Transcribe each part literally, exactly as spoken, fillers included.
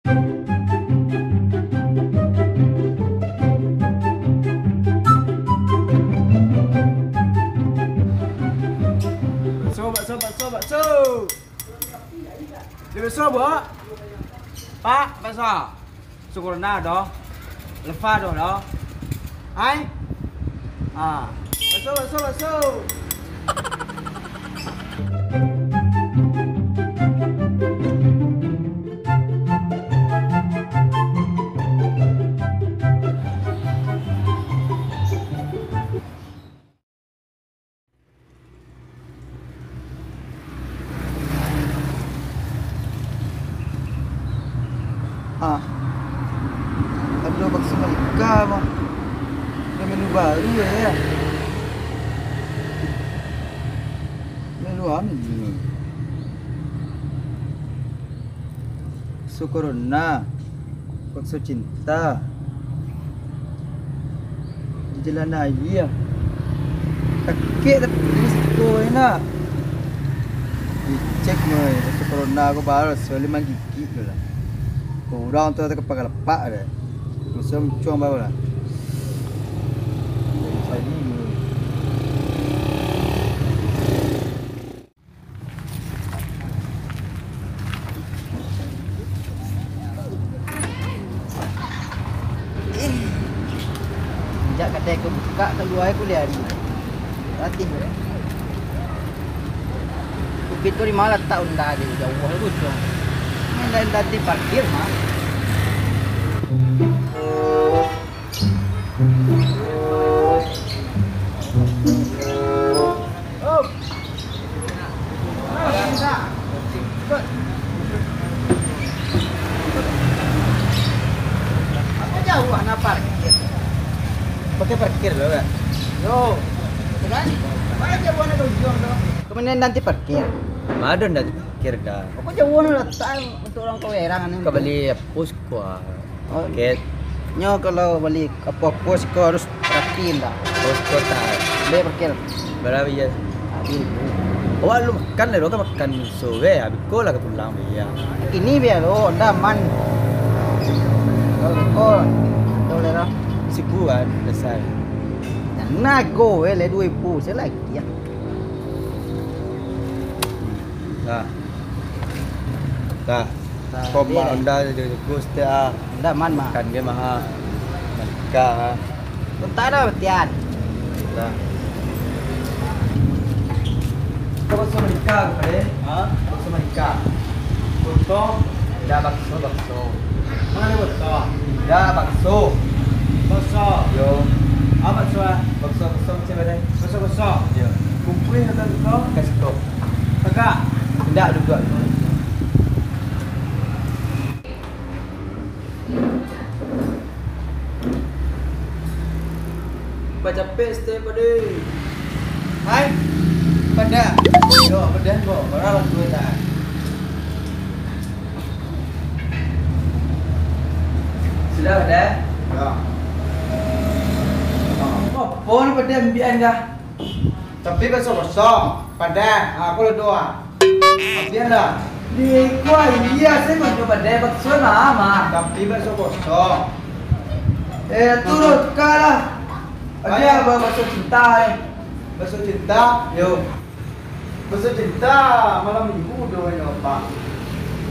Bakso, bakso, bakso, bakso. Bakso, Bu. Pak, bakso. Bakso corona doh. Lefa doh, doh. Ai. Ah. Bakso, bakso, bakso. Ah. Ado bakso Malika, mah. Ado menu baru, yo, yo. Menu apo ni? Bakso corona, bakso cinta. Di jalan aia. Sakik tapi di siko enak. Dicek noi, bakso corona ko baru sekali manggigit tu lah. Kurang tu kepala lepak deh. Bakso muncuang baru lah. Jadi, Eh, jak kadai ka bukak, kalua kuliah ni. Latih, eh. Covid ko di ma latak Honda tu, jauah tu, cong. Main lain tadi parkir, mah. Apo jauah nak parkir? Pakai parkir lo, Kak. Yo. Kan? Mana jauah nak ujung tu? Kemudian nanti parkir. Mado nanti parkir, Kak. Apo jauah nak datang untuk urang kawerangan ni? Ka bali pos ko. Oh. Oke. Nyo kalau bali apo-apo siko harus parkir ndak? Oh, siko tak. Bali parkir. Bara bia? Abih ribu. Awak lu makan dulu, kan makan sore, abih ko lah ka pulang bia. Ini bia lo, ndak aman. Kalau ko, ndak boleh lah. Siku kan, besar. Nah, go, eh, le dua ribu, saya lagi ya. Nah. Dah. Dah, kau habis mak dah. Honda je, bagus tu ah. Honda man mah. Makan dia mah. Makan. Entah dah, Tian. Dah. Kau bakso Malika, kau tadi? Ha? Bakso Malika. Kosong. Dah, bakso, bakso. Mana ada bakso? Dah, bakso. Bakso. Yo. Apa bakso ah? Bakso, bakso macam mana? Bakso, bakso. Yo. Kukuih atau bakso? Kasih kau. Tagak. Indak, duduak dulu. Bacapek setiap pada. Hai. Pada. Yo, pada kok. Barang tu dah. Sudah pada? Ya. Apa ni pada ambian dah? Tapi bakso kosong, padah. Ha, aku lah doa. Abiah lah. Di kuah iya, saya mau coba deh bakso nama. Tapi bakso kosong. Eh, turut kalah. Ayo. Ada apa bakso cinta, eh? Bakso cinta? Yo. Bakso cinta malam minggu doh, nyo, Pak.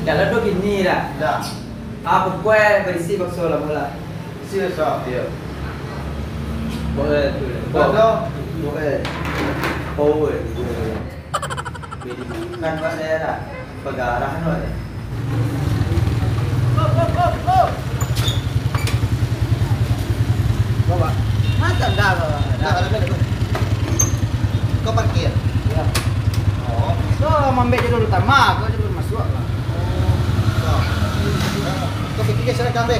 Jalan tu gini dah. Dah. Aku kue berisi bakso lah mula. Sio, sio. Iyo. Boleh tu. Boleh. Boleh. Boleh. Kan Pak saya dah. Pegarah tu ada. Bawa. Mantap dah, bawa. Dah, dah, dah, dah. Kau parkir? Ya. Oh. Kau mambek jalur utama, kau jalur masuk lah. Oh. Kau pikir saya rekam deh.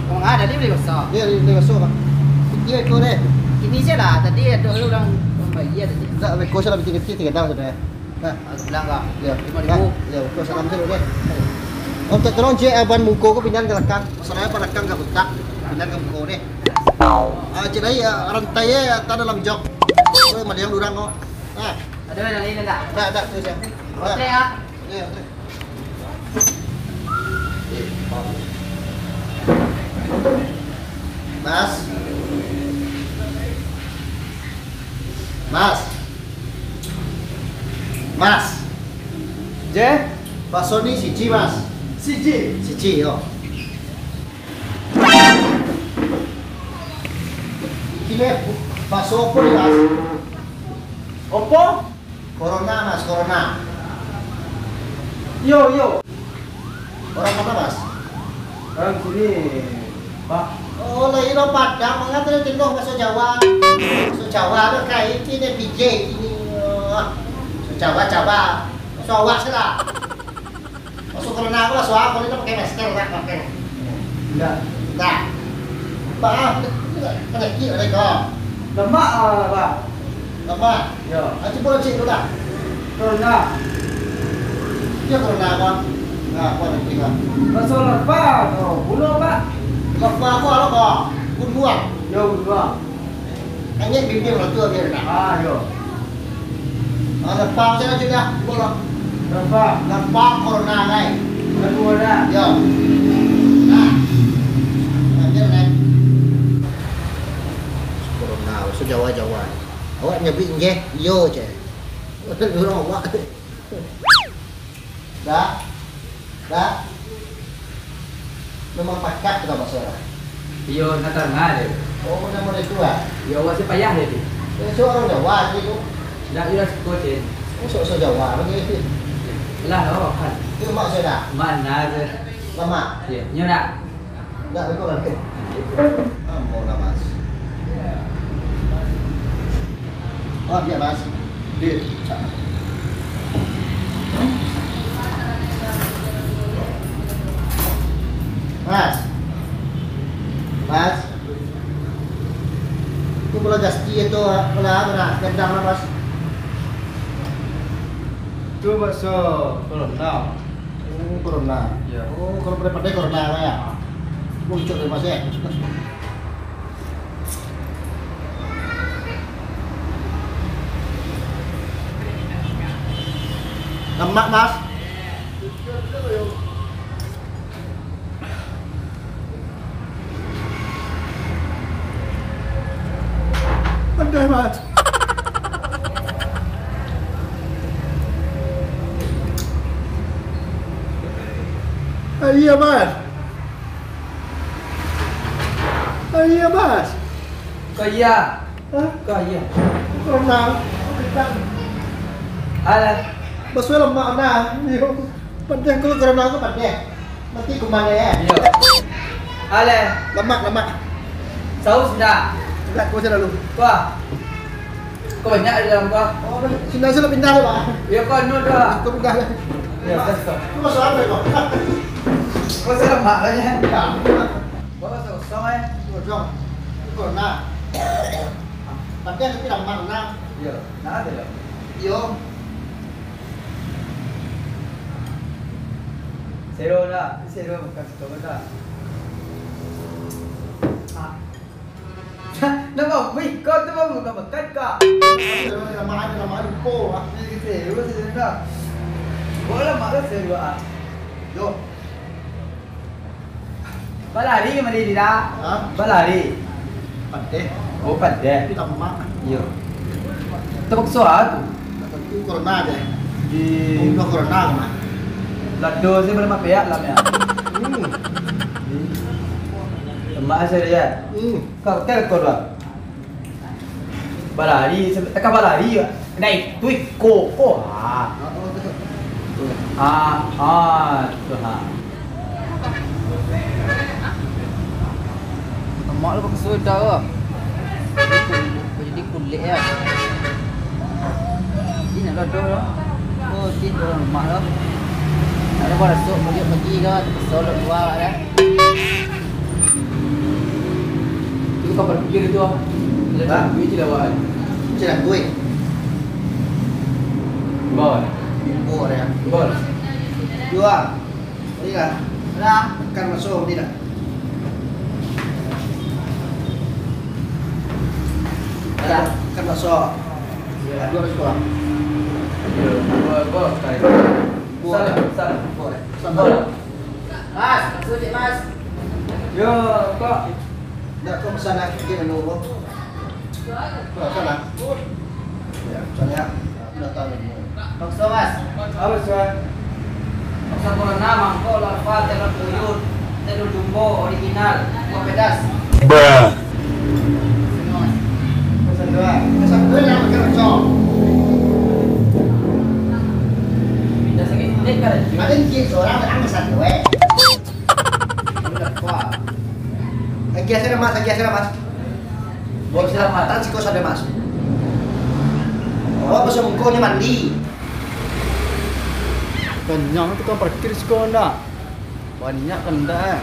Oh, nggak ada, dia boleh basah. Dia boleh basah, Bang. Pikir kau deh. Ini je lah, tadi ada orang, orang bayi ada. Tak, kau salah bikin kecil, tiga dah sudah. Nah. Aku bilang kau. Ya. Lima ribu. Nah, ya, kau salam dulu deh. Om, tolong cek, eh, ban muko kau pindahan ke belakang. Masalahnya belakang gak butak. Pindahan ke muko deh. Ah, cek lagi, ya, rantai ya, tak dalam jok. Kau maliang durang kau. Nah. Ada yang lain enggak? Enggak, enggak, terus ya. Oke ya. Iya, oke. Mas. Mas. Mas. Je? Baso ni siji, Mas. Siji? Siji, yo. Kini baso apo ni, Mas? Opo? Corona, Mas, corona. Iyo, iyo. Urang ma, Mas? Urang siko, Pak. Oh, lah, ino Padang, manga tadi tengok baso Jawa. Baso Jawa tu kai kini P J kini. Baso Jawa, Jawa. Baso awak se lah. Baso corona ko, baso apo, kini pakai masker, tak pakai. Indak. Nah. Bah, kada kira deh kau. Lemak, ah, Pak. Lemak? Yo. Ah, cubo cek dulu lah. Corona. Iyo, corona apo? Nah, apo nanti, Pak? Baso larva tu, bulo, Pak. Larva apo, apo? Gunduang. Yo, gunduang. Hanya bibir lah tu, biar nak. Ah, yo. Ah, larva macam mana, Cik, dah? Cubo lah. Larva. Larva corona, nai. Larva corona. Yo. Nah. Nah, biar, nai. Corona, baso Jawa-Jawa. Awak nyabuik nggih, iyo je. Urang awak. Dak? Dak? Memang pakak tu baso lah. Iyo, nak tarang je. Oh, namo dia tu ah? Iyo, awak si payah je tu. Eh, so urang Jawa tadi tu. Dak, iyo, suko je. Oh, so, so Jawa lagi. Lah, oh, kan. Tu mak saya dah. Mana je? Lama. Iyo, nyo dak? Dak, beko lah, beko. Ambo lah, Mas. Oh, biar, Mas. Biar. Mas. Mas. Itu bola gasti itu, bola apa, nah? Gendang lah, Mas. Itu bakso corona. Oh, corona. Iya. Oh, kalau pandai-pandai corona lah ya. Muncul dari Mas ya. Lemak, Mas. Pandai, Mas. Ah, iya, Mas. Ah, iya, Mas. Kok iya? Hah? Kok iya? Corona. Alah. Basuh lemak nah. Iyo. Pandai kalau corona tu pandai. Nanti kuman ya. Iya. Alah. Lemak, lemak. Saus dah. Enggak, kau selalu. Wah. Kok banyak di dalam kau? Oh, sini aja lah pindah lah, Pak. Ya, kau anu dah. Kau pindah lah. Ya, dah, stop. Kau masalah apa kau? Kau selamat lah ya. Ya. Kau rasa kosong eh. Kosong. Itu corona. Tapi yang kecil lemak nah. Iya, nah ada lah. Iyo. Sero lah, sero makan sego lah. Ah. Nama wih kau tu mau makan makan kau? Nama ada nama lupa. Ini sero sih dah. Boleh makan sero ah. Yo. Balari ka mari, Dida? Ha? Balari. Padeh. Oh, padeh. Tapi lemak. Iyo. Tapakso ah tu. Tapi corona je. Di Bukan corona mah. Lado sih boleh mapeak lah ya. Hmm. Lemak aja ya. Hmm. Kau tel kau lah. Balari, sampai taka balari, Pak. Nah, itu iko ko. Ah. Ah, ah, tu, ha. Lemak lu pakai soda ke? Jadi kulit ya. Ini nak lodoh lah. Oh, ti orang lemak lah. Ada pada sok balik pagi ke, terpaksa lah keluar lah. Itu kapan pikir itu, ah? Hah? Duit je lawan. Cik dah kuih. Bol. Bol ya. Bol. Dua. Ini lah. Lah. Kan masuk ini lah. Lah. Kan masuk. Ya. Dua ratus kurang. Bol, bol sekali. Bol. Salah, salah. Bol. Salah. Mas, bakso ciek, Mas. Yo, Kok. Ndak, Kok, pesan lah, ciek anu, Kok. Kok, pesan lah. Yo, pesan yo. Bakso, Mas. Apo, Mas? Bakso corona, mangkok, larva, telur buyuang, telur jumbo, original, kuah pedas. Bruh. Pesan dua. Pesan dua yang macam-macam. Dah sakit, dek, kan? Ada ciek surang, ada pesan dua. Lagi asa, Mas, lagi asa, Mas. Buat silakan, siko sadonyo, Mas. Oh, pesan muko ni mandi. Banyak tukang parkir siko ndak? Banyak kan ndak, eh?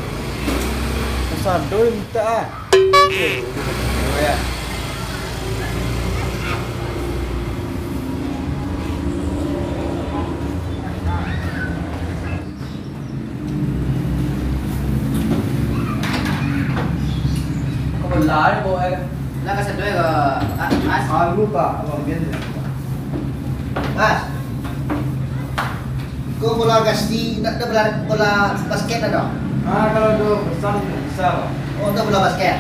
Kasado mintak, eh? Oh, ya. Kok belah ni, Bok, eh? Lah, kasado ka, ah, Mas? Ah, lupa, Abang, biar je. Mas. Ko bola gasti, ndak ado bola, bola basket ado? Ah, kalau ado pesan, bisa, Bang. Oh, ndak bola basket?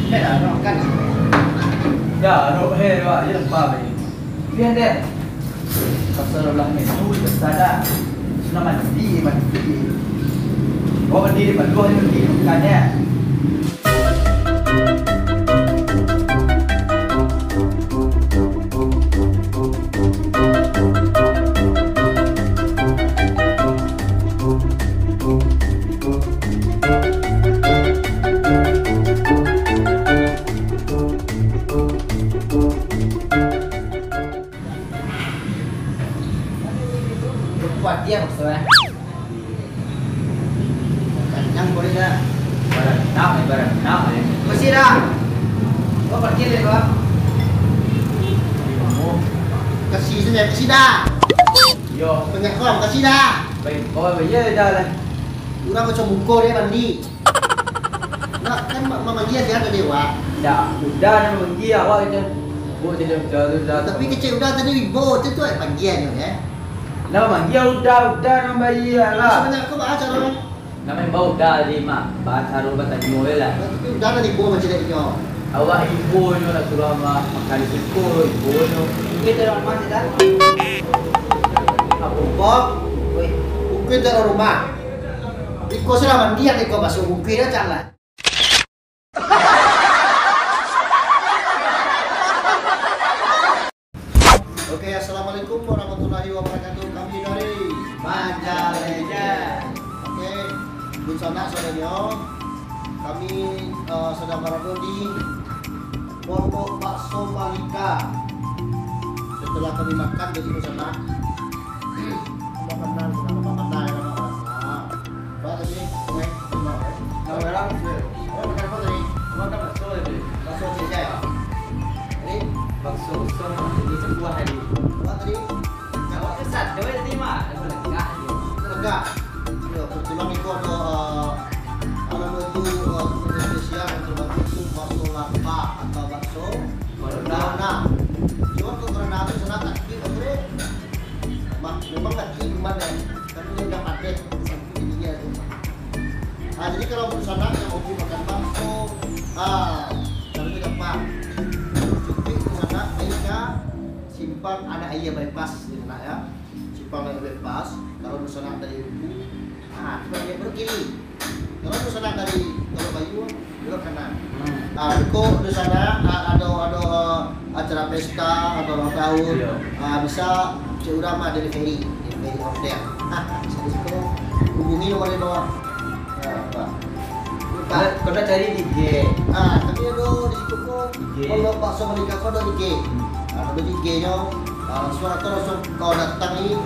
Ndak ado, kan? Ya, ado, eh, Pak, ya, Pak, eh. Biar deh. Pasal ulah menu, pasal dah. Sudah mandi, mandi. Oh, mandi di Paluah ni, mandi di Mekah ni. Kuat dia maksudnya. Kanyang boleh dah. Barang enam, eh, barang enam, eh. Bersih dah. Kau parkir deh, Bang. Kasih saja, kasih dah. Yo. Banyak kau, kasih dah. Baik, kau bayar dah lah. Urang macam muko dia mandi. Nak kan ma-, mamanggia dia tadi, Wak? Dah, udah nak mamanggia awak je. Buat dia macam tu dah. Tapi kecil udah tadi, Ibo, tu tu, eh, panggiannya, eh. Nak mamanggia udah, udah nak mambayar lah. Sebenarnya aku baca lah. Nak main bau udah tadi, Mak. Baca rumah tadi, boleh lah. Tapi udah nak Ibo macam dia punya. Awak Ibo nyo nak suruh ma-, makan di siko, Ibo nyo. Mungkin dia orang rumah je dah. Apa? Bob? Oi. Mungkin dia orang rumah. Iko sudah mandi, yang iko masuk mungkin dah, Cang, lah. Oke, assalamualaikum warahmatullahi wabarakatuh. Kami dari Banjar Legend. Oke, dunsanak sadonyo. Kami, eh, sadang barado di Pondok Bakso Malika. Setelah kami makan, jadi dunsanak. Makan, makan, makan, makan. Nah. Ba tadi, sungai, sungai. Nama orang? Oh, makan apa tadi? Makan bakso tadi. Bakso cincai. Tadi? Bakso, bakso, ini sebuah tadi. Ba tadi? Kalau kesat, coba tadi mah. Legak. Legak. Yo, kebetulan itu ada, eh, ada itu, eh, spesial yang terbaru itu bakso larva atau bakso corona. Corona. Cuma kok corona tu sana tak kira, kira. Mak, memang tak kira gimana. Tapi dia udah pakai, sampai dia tu. Ah, jadi kalau dunsanak yang hobi makan bakso, ah, caranya gampang. Cukuik dunsanak main ka simpang Anak Aia Bypass, dunsanak, ya. Simpang Anak Aia Bypass, kalau dunsanak dari Luwu, ah, cuma dia belok kiri. Kalau dunsanak dari Telok Bayu, belok kanan. Hmm. Ah, kok dunsanak, ah, ada, ada, ah, acara pesta atau ulang tahun, iya, ah, bisa cek urang mah delivery, delivery order. Bisa di situ, hubungi nomor di bawah. Ya, apa? Lupa. Kalau, kalau nak cari di I G. Ah, tapi ada di situ ko, I G. Pondok Bakso Malika ko ada di I G. Hmm. Ah, ada di I G-nyo, ah, langsung atau langsung kau datangi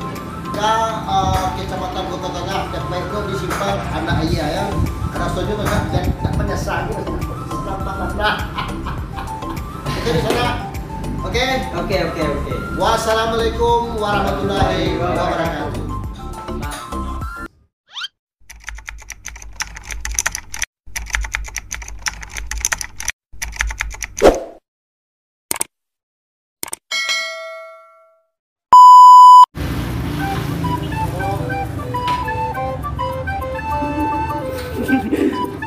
ka, ah, Kecamatan Kota Tangah, dan baik tu di simpang Anak Aia, ya. Rasanya agak, agak menyesal gitu. Selamat makan. Oke, di sana. Oke. Oke, oke, oke. Wassalamualaikum warahmatullahi wabarakatuh.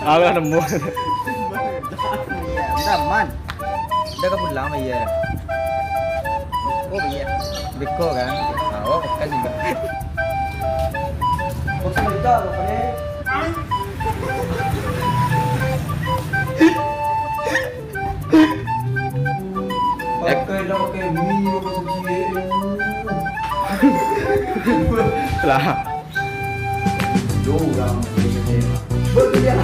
Alah, nemu. Iya, udah aman. Udah ka pulang, Pak, iya. Oh, iya. Beko kan? Ah, oh, kan juga. Kosong juta, Pak, deh. Pakai dah, pakai mie, pakai suci. Lah. Yo, urang. Betul ya.